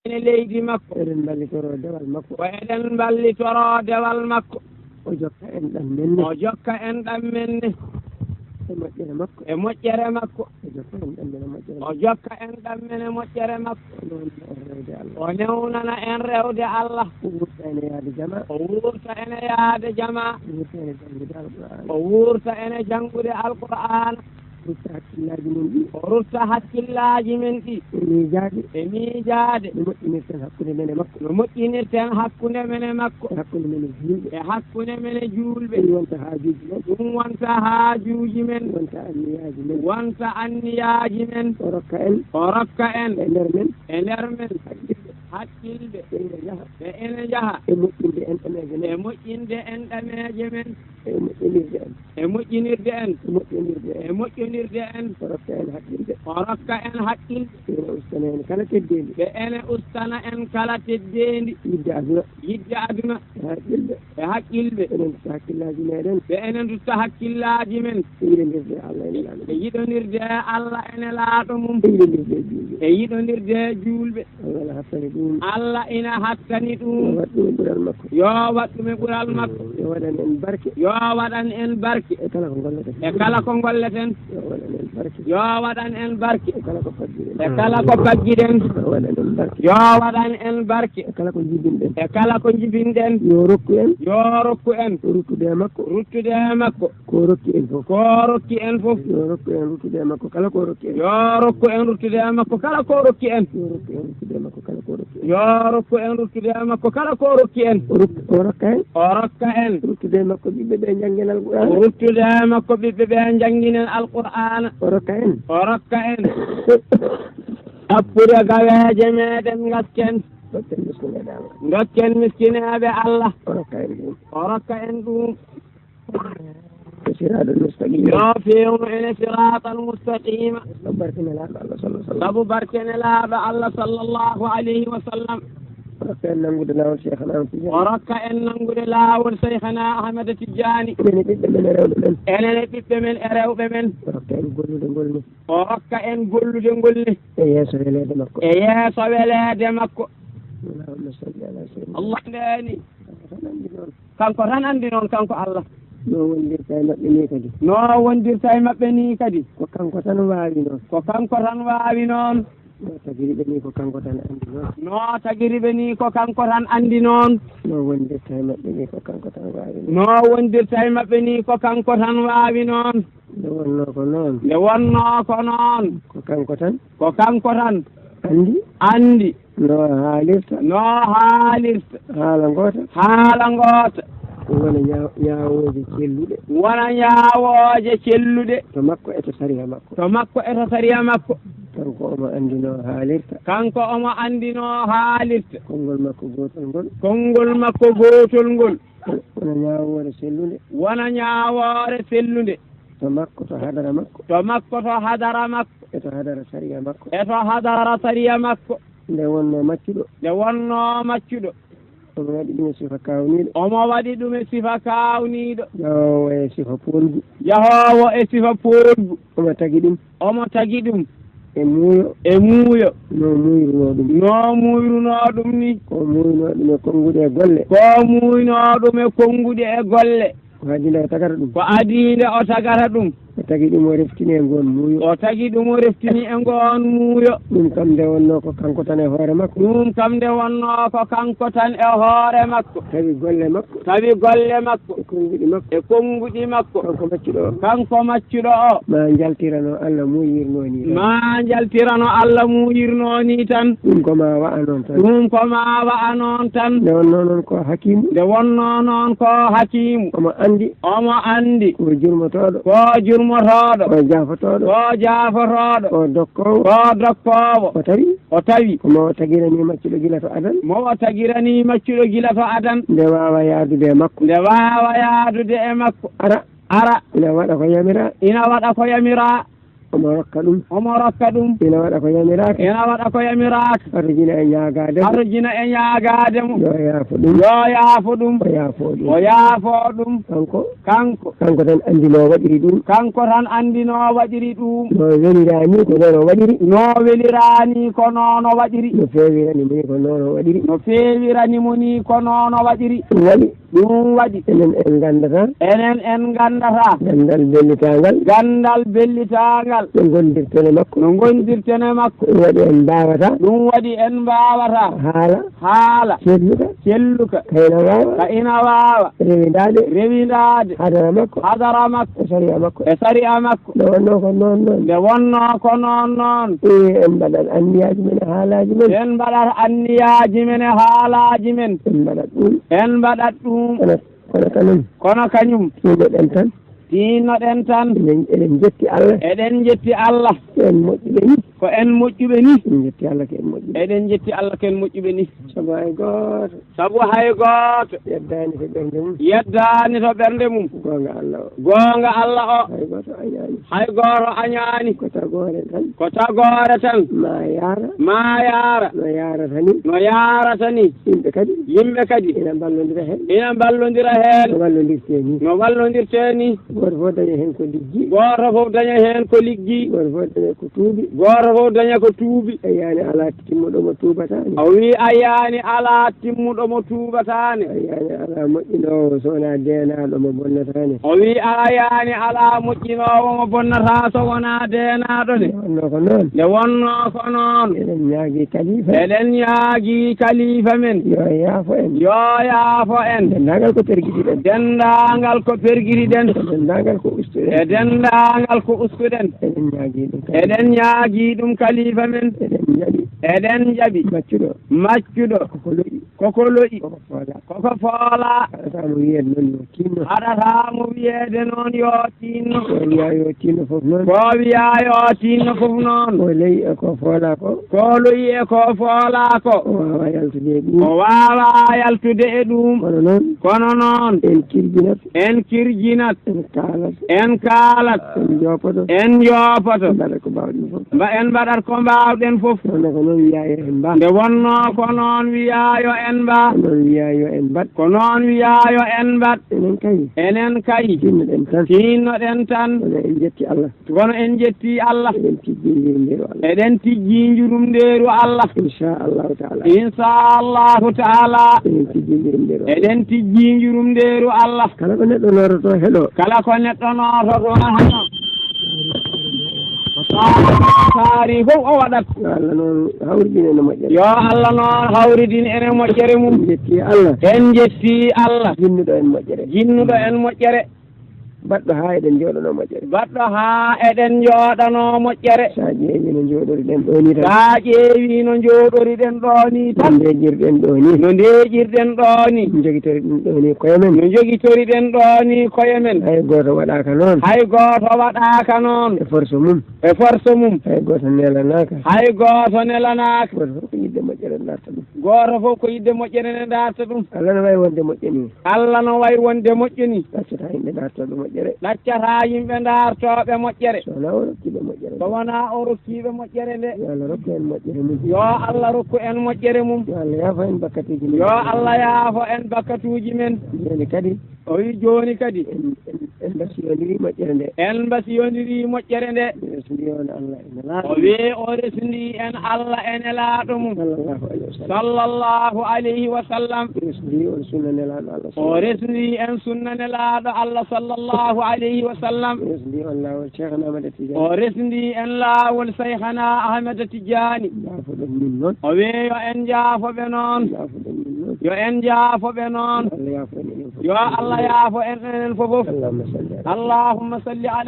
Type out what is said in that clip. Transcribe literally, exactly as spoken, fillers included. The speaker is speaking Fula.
ene leydi makko. Eɗen mballitoro dewal makko. Ko eɗen mballitoro dewal makko. O jokka en ɗam men ne. O jokka en ɗam men ne. E moƴƴere makko. E moƴƴere makko. O jokka en ɗam men e moƴƴere O makko. Jokka en ɗam men e moƴƴere makko. O newnana en rewde Allah. O newnana en rewde Allah. O wurta ene yaade jama. O wurta ene yaade jama. O wurta ene janngude Alqur'aana. O wurta ene janngude Alqur'aana. Rutta hakkillaaji men ɗi. O rutta hakkillaaji men ɗi. E miijaade. E miijaade. No moƴƴinirten hakkunde men e makko. No moƴƴinirten hakkunde men e makko. E hakkunde men e juulɓe. E hakkunde men e juulɓe. Ɗum wonta haajuuji men. Ɗum wonta haajuuji men. Wonta anniyaaji men. Wonta anniyaaji men. O rokka en. O rokka en. E nder men. E nder men. Hakkilde. Hakkilde. Ɓe ene njaha. Ɓe ene njaha. E moƴƴinde en ɗameeje men. E moƴƴinde en ɗameeje men. E moƴƴinirde en. E moƴƴinirde en. E moƴƴondirde en. E moƴƴondirde en. O rokka en haqqilde. O rokka en haqqilde. Ɓe ene ustana en kala teddeendi. Ɓe ene ustana en kala teddeendi. Yiɗde aduna. Yiɗde aduna. E haqqilde. E haqqilde. Enen tutta hakkillaaji meɗen. Ɓe enen tutta hakkillaaji men. E yiɗondirde Allah e Nelaaɗo. E yiɗondirde Allah e Nelaaɗo mum. E yiɗondirde juulɓe. E yiɗondirde juulɓe. Allah ina hattani ɗum. Allah ina hattani ɗum. Yo waɗ ɗum e ɓural makko. Yo waɗ ɗum e ɓural makko. Yo waɗan en barke. Yo waɗan en barke. E kala ko ngolleten. E kala ko ngolleten. Yo waɗan en barke. Yo waɗan en barke. E kala ko paggiɗen. E kala ko paggiɗen. Yo waɗan en barke. Yo waɗan en barke. E kala ko jibinɗen. E kala ko jibinɗen. Yo rokku en. Yo rokku en. Ruttude e makko. Ruttude e makko. Ko rokki en fof. Ko rokki en fof. Yo rokku en ruttude e makko kala ko rokki en. Yo rokku en ruttude e makko kala ko rokki en. Yo rokku en ruttude e makko kala ko rokki en. Yo rokku en ruttude e makko kala ko rokki en. O rokka en. O rokka en. Ruttude e makko ɓiɓɓe ɓe njanngina Alqur'aana. Ruttude e makko ɓiɓɓe ɓe njanngina Alqur'aana. O rokka en. O rokka en. Ɗappude gaweeje meɗen ngasken. Ndokken miskineeɓe Allah. Ndokken miskineeɓe Allah. O rokka en ɗum. O rokka en ɗum. Siraatal mustaqiima. Yo feewnu ene siraatal mustaqiima. Sabu barke Nelaaɗo Allah sallallahu alaihi wasallam. Sabu barke Nelaaɗo Allah sallallahu alaihi wasallam. O rokka en nanngude laawol Cheikhana Ahmad Tidiane. O rokka en nanngude laawol Cheikhana Ahmad Tidiane. Enen e ɓiɓɓe men e rewɓe men. Enen e ɓiɓɓe men e rewɓe men. O rokka en gollude ngol ne. O rokka en gollude ngol ne. E yeeso weleede makko. E yeeso weleede makko. Allahumma salli ala sayyidina. Allah ndeeni. Kanko tan anndi noon. Kanko tan anndi noon, kanko Allah. No wondirta e maɓɓe ni kadi. No wondirta e maɓɓe ni kadi. Ko kanko tan waawi noon. Ko kanko tan waawi noon. No tagiri ɓe ni ko kanko tan anndi noon. No tagiri ɓe ni ko kanko tan anndi noon. No wondirta e maɓɓe ni ko kanko tan waawi noon. No wondirta e maɓɓe ni ko kanko tan waawi noon. Nde wonnoo ko noon. Nde wonnoo ko noon. Ko kanko tan. Ko kanko tan. Anndi. Anndi. No haalirta. No haalirta. Haala ngoota. Haala ngoota. Wona ñaaw-, ñaawooje celluɗe. Wona ñaawooje celluɗe. To makko e to sariya makko. To makko e to sariya makko. Kanko omo anndi no haalirta. Kanko omo anndi no haalirta. Konngol makko gootol ngol. Konngol makko gootol ngol. Wona ñaawoore sellunde. Wona ñaawoore sellunde. To makko, to hadara makko. To makko, to hadara makko. E to hadara sariya makko. E to hadara sariya makko. Nde wonnoo maccuɗo. Nde wonnoo maccuɗo. Omo waɗi ɗum e sifa kaawniiɗo. Omo waɗi ɗum e sifa kaawniiɗo. Jahoowo e sifa poolgu. Jahoowo e sifa poolgu. Omo tagi ɗum. Omo tagi ɗum. E muuyo. E muuyo. No muuyruno ɗum. No muuyruno ɗum ni. Ko muuyno ɗum e konnguɗi e golle. Ko muuyno ɗum e konnguɗi e golle. Ko adii nde o tagata ɗum. Ko adii nde o tagata ɗum. O tagi ɗum, o reftini e ngoon muuyo. O tagi ɗum, o reftini e ngoon muuyo. Ɗum kam nde wonnoo ko kanko tan e hoore makko. Ɗum kam nde wonnoo ko kanko tan e hoore makko. Tawi golle makko. Tawi golle makko. E konnguɗi makko. E konnguɗi makko. Kanko maccuɗo o. Kanko maccuɗo o. Ma njaltirano Allah muuyirno ni tan. Ma njaltirano Allah muuyirno ni tan. Ɗum ko ma wa'a noon tan. Ɗum ko ma wa'a noon tan. Nde wonnoo noon ko hakiimu. Nde wonnoo noon ko hakiimu. Omo anndi. Omo anndi. Ko jurmotooɗo. Ko jurmotooɗo. Ko jaafotooɗo. Ko jaafotooɗo. Ko dokkoowo. Ko dokkoowo. O tawi. O tawi. Ko mo tagirani maccuɗo gila to adan. Mo o tagirani maccuɗo gila to adan. Nde waawa yaadude e makko. Nde waawa yaadude e makko. Ara. Ara. Ina waɗa ko yamiraa. Ina waɗa ko yamiraa. Omo rokka ɗum. Omo rokka ɗum. Ina waɗa ko yamiraaka. Ina waɗa ko yamiraaka. Arjina e ñaagaade mo. Arjina e ñaagaade mo. Yo yaafo ɗum. Yo yaafo ɗum. O yaafo ɗum. O yaafo ɗum. Kanko. Kanko. Kanko tan anndi no waɗiri ɗum. Kanko tan anndi no waɗiri ɗum. No weliraani ko noon o waɗiri. No weliraani ko noon o waɗiri. No feewirani mo ni ko noon o waɗiri. No feewirani mo ni ko noon o waɗiri. Ɗum waɗi. Ɗum waɗi. Enen en nganndata. Enen en nganndata. Ganndal bellitaangal. Ganndal bellitaangal. No ngonndirten e makko. No ngonndirten e makko. Ɗum waɗi en mbaawata. Ɗum waɗi en mbaawata. Haala. Haala. Celluka. Celluka. Ka ina waawa. Ka ina waawa. Rewindaade. Rewindaade. Hadara makko. Hadara makko. E sariya makko. E sariya makko. Nde wonnoo ko noon noon. Nde wonnoo ko noon noon. Ee, en mbaɗat anniyaaji men e haalaaji men. En mbaɗat anniyaaji men e haalaaji men. En mbaɗat ɗum. En mbaɗat ɗum. Kono, kono kañum. Kono kañum. Tiinno-ɗen tan. Tiinno-ɗen tan. Eɗen, eɗen njetti Allah. Eɗen njetti Allah. Ko en moƴƴuɓe ni. Ko en moƴƴuɓe ni. Eɗen njetti Allah ko en moƴƴuɓe. Eɗen njetti Allah ko en moƴƴuɓe ni. Sabu hay gooto. Sabu hay gooto. Yeddaani to ɓernde mum. Yeddaani to ɓernde mum. Goonga Allah o. Goonga Allah o. Hay gooto añaani. Hay gooto añaani. Ko tagoore tan. Ko tagoore tan. Maa yaara. Maa yaara. No yaarata ni. No yaarata ni. Yimɓe kadi. Yimɓe kadi. Ina mballondira heen. Ina mballondira heen. No wallondirtee ni. No wallondirtee ni. Gooto fof daña heen ko liggi. Gooto fof daña heen ko liggi. Gooto fof daña ko tuubi. Gooto fof daña ko tuubi. A yiyaani alaa timmuɗo mo tuubataani. O wii a yiyaani alaa timmuɗo mo tuubataani. A yiyaani alaa moƴƴinoowo so wonaa deenaaɗo mo bonnataani. O wii a yiyaani alaa moƴƴinoowo mo bonnataa so wonaa deenaaɗo ne. Nde wonnoo ko noon. Nde wonnoo ko noon. Eɗen ñaagii kalifa. Eɗen ñaagii kalifa men. Yo yaafo en. Yo yaafo en. Denndaangal ko pergitiɗen. Denndaangal ko pergitiɗen. Denndaangal ko ustuɗen. E denndaangal ko ustuɗen. Eɗen ñaagii ɗum kalifa. Eɗen ñaagii ɗum kalifa men. Eɗen njaɓi. Eɗen njaɓi. Maccuɗo. Maccuɗo. Koko lo'i. Koko lo'i. Koko foolaa. Koko foolaa. Haɗataa mo wiyeede noon yo tiinno. Haɗataa mo wiyeede noon yo tiinno. Ko wiyaa yo tiinno fof noon. Ko wiyaa yo tiinno fof noon. Ko lo'i e ko foolaa ko. Ko lo'i e ko foolaa ko. O waawaa yaltude e ɗum. O waawaa yaltude e ɗum. Kono noon. Kono noon. En kirjinat. En kirjinat. En kaalat. En kaalat. En njoopoto. En njoopoto. En mbaɗat ko mbaawɗen fof. Mba-, en mbaɗat ko mbaawɗen fof. Nde wonnoo ko noon wiyaa yo en mbaa. Nde wonnoo ko noon wiyaa yo en mbaa. Ko noon wiyaa yo en mbaɗ. Ko noon wiyaa yo en mbaɗ. Enen kay. Enen kay. Tiinno-ɗen tan. Tiinno-ɗen tan. Kono en njetti Allah. Kono en njetti Allah. Eɗen tijjii njurumndeeru Allah. Eɗen tijjii njurumndeeru Allah. Inchallahu taala. Inchallahu taala. Eɗen tijjii njurumndeeru Allah. Eɗen tijjii njurumndeeru Allah. Kala ko neɗɗo noototoo heɗoo. Kala ko neɗɗo noototoo heɗoo. Ko taari fof o waɗat. Yo Allah noon hawridin en e moƴƴere. Yo Allah noon hawridin en e moƴƴere mum. En njetti Allah. En njetti Allah. Jinnuɗo en moƴƴere. Jinnuɗo en moƴƴere. Baɗɗo haa eɗen njooɗanoo moƴƴere. Baɗɗo haa eɗen njooɗanoo moƴƴere. So a ƴeewii no njooɗoriɗen ɗoo nii tan. So a ƴeewii no njooɗoriɗen ɗoo nii tan. No ndeeƴirɗen ɗoo nii. No ndeeƴirɗen ɗoo nii. Njogitoriɗen ɗoo nii koye men. No njogitoriɗen ɗoo nii koye men. Hay gooto waɗaaka noon. Hay gooto waɗaaka noon. E force mum. E force mum. Hay gooto nelanaaka. Hay gooto nelanaaka. Gooto fof ko yiɗde moƴƴere darta ɗum. Gooto fof ko yiɗde moƴƴere nde darta ɗum. Allah no wayi wonde moƴƴo nii. Allah no wayi wonde moƴƴo nii. Ɗaccataa yimɓe dartooɓe moƴƴere. Ɗaccataa yimɓe dartooɓe moƴƴere. So wonaa o rokkiiɓe moƴƴere nde. So wonaa o rokkiiɓe moƴƴere nde. Yo Allah rokku en moƴƴere mum. Yo Allah rokku en moƴƴere mum. Yo Allah yaafo en bakkatuuji men. Yo Allah yaafo en bakkatuuji men. Jooni kadi. O wi jooni kadi. En, en, en mbasiyondirii moƴƴere nde. En mbasiyondirii moƴƴere nde. Mi resndii on Allah e Nelaaɗo mum. O wi o resndii en Allah e Nelaaɗo mum. Sallallahu alayhi wa sallam. Sallallahu alayhi wa sallam. Mi resndii on sunna Nelaaɗo Allah. O resndii en sunna Nelaaɗo Allah sallallahu alayhi wa sallam. Mi resndii on laawol Cheikhana Ahmad Tidiane. O resndii en laawol Cheikhana Ahmad Tidiane. Njaafoɗon min noon. O wi yo en njaafo ɓe noon. Njaafoɗon min noon. Yo en njaafo ɓe noon. Yo Allah yaafo en enen fof. Yo Allah yaafo en enen fof. Allahumma salli ala. Allahumma salli ala